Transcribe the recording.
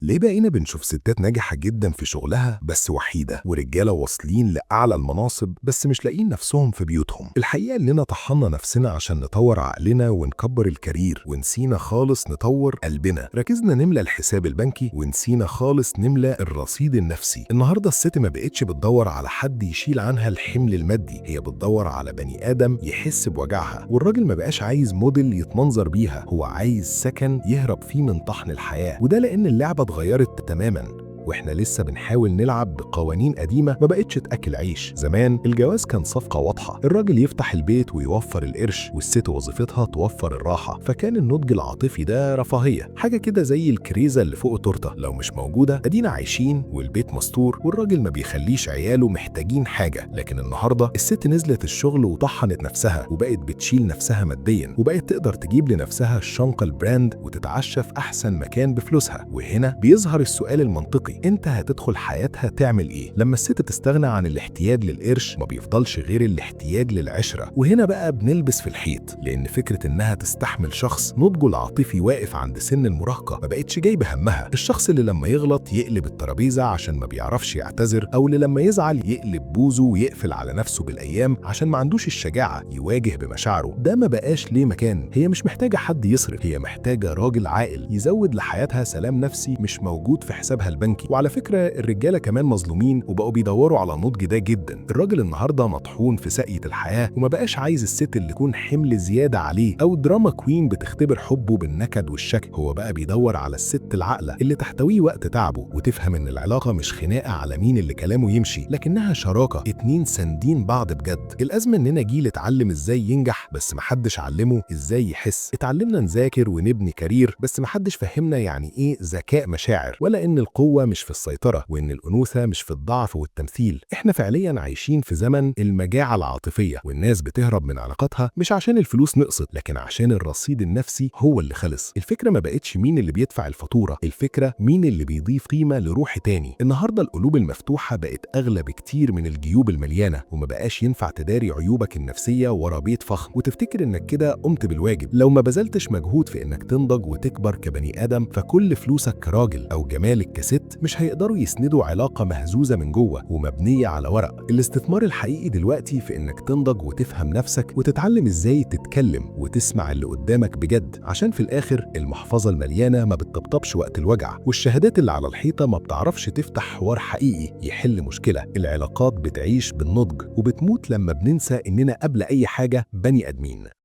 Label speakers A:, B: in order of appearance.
A: ليه بقينا بنشوف ستات ناجحة جدا في شغلها بس وحيدة، ورجالة واصلين لأعلى المناصب بس مش لاقيين نفسهم في بيوتهم؟ الحقيقة إننا طحنا نفسنا عشان نطور عقلنا ونكبر ال career، ونسينا خالص نطور قلبنا. ركزنا نملى الحساب البنكي ونسينا خالص نملى الرصيد النفسي. النهاردة الست ما بقتش بتدور على حد يشيل عنها الحمل المادي، هي بتدور على بني آدم يحس بوجعها. والراجل ما بقاش عايز موديل يتمنظر بيها، هو عايز سكن يهرب فيه من طحن الحياة. وده لأن اللعبة اتغيرت تماما، واحنا لسه بنحاول نلعب بقوانين قديمة ما بقتش تأكل عيش. زمان الجواز كان صفقة واضحة، الراجل يفتح البيت ويوفر القرش، والست وظيفتها توفر الراحة. فكان النضج العاطفي ده رفاهية، حاجة كده زي الكريزة اللي فوق التورتة، لو مش موجودة ادينا عايشين والبيت مستور والراجل ما بيخليش عياله محتاجين حاجة. لكن النهاردة الست نزلت الشغل وطحنت نفسها، وبقت بتشيل نفسها ماديا، وبقت تقدر تجيب لنفسها الشنطة ال brand وتتعشى في أحسن مكان بفلوسها. وهنا بيظهر السؤال المنطقي: انت هتدخل حياتها تعمل ايه؟ لما الست تستغنى عن الاحتياج للقرش ما بيفضلش غير الاحتياج للعشرة. وهنا بقى بنلبس في الحيط، لان فكرة انها تستحمل شخص نضجه العاطفي واقف عند سن المراهقة ما بقتش جايبة همها. الشخص اللي لما يغلط يقلب الترابيزة عشان ما بيعرفش يعتذر، او اللي لما يزعل يقلب بوزه ويقفل على نفسه بالايام عشان ما عندوش الشجاعة يواجه بمشاعره، ده ما بقاش ليه مكان. هي مش محتاجة حد يصرف، هي محتاجة راجل عاقل يزود لحياتها سلام نفسي مش موجود في حسابها البنكي. وعلى فكرة الرجالة كمان مظلومين وبقوا بيدوروا على النضج ده جدا. الراجل النهاردة مطحون في ساقية الحياة، وما بقاش عايز الست اللي تكون حمل زيادة عليه أو drama queen بتختبر حبه بالنكد والشك. هو بقى بيدور على الست العاقلة اللي تحتويه وقت تعبه، وتفهم إن العلاقة مش خناقة على مين اللي كلامه يمشي، لكنها شراكة، اتنين ساندين بعض بجد. الأزمة إننا جيل اتعلم إزاي ينجح بس محدش علمه إزاي يحس. اتعلمنا نذاكر ونبني career بس محدش فهمنا يعني إيه ذكاء مشاعر، ولا إن القوة مش في السيطرة، وإن الأنوثة مش في الضعف والتمثيل. إحنا فعليا عايشين في زمن المجاعة العاطفية، والناس بتهرب من علاقاتها مش عشان الفلوس نقصت، لكن عشان الرصيد النفسي هو اللي خلص. الفكرة ما بقتش مين اللي بيدفع الفاتورة، الفكرة مين اللي بيضيف قيمة لروح تاني. النهاردة القلوب المفتوحة بقت أغلى بكتير من الجيوب المليانة، وما بقاش ينفع تداري عيوبك النفسية ورا بيت فخم وتفتكر إنك كده قمت بالواجب. لو ما بذلتش مجهود في إنك تنضج وتكبر كبني آدم، فكل فلوسك كراجل أو جمالك كست مش هيقدروا يسندوا علاقة مهزوزة من جوه ومبنية على ورق. الاستثمار الحقيقي دلوقتي في إنك تنضج وتفهم نفسك وتتعلم إزاي تتكلم وتسمع اللي قدامك بجد، عشان في الآخر المحفظة المليانة ما بتطبطبش وقت الوجع، والشهادات اللي على الحيطة ما بتعرفش تفتح حوار حقيقي يحل مشكلة. العلاقات بتعيش بالنضج وبتموت لما بننسى إننا قبل أي حاجة بني آدمين.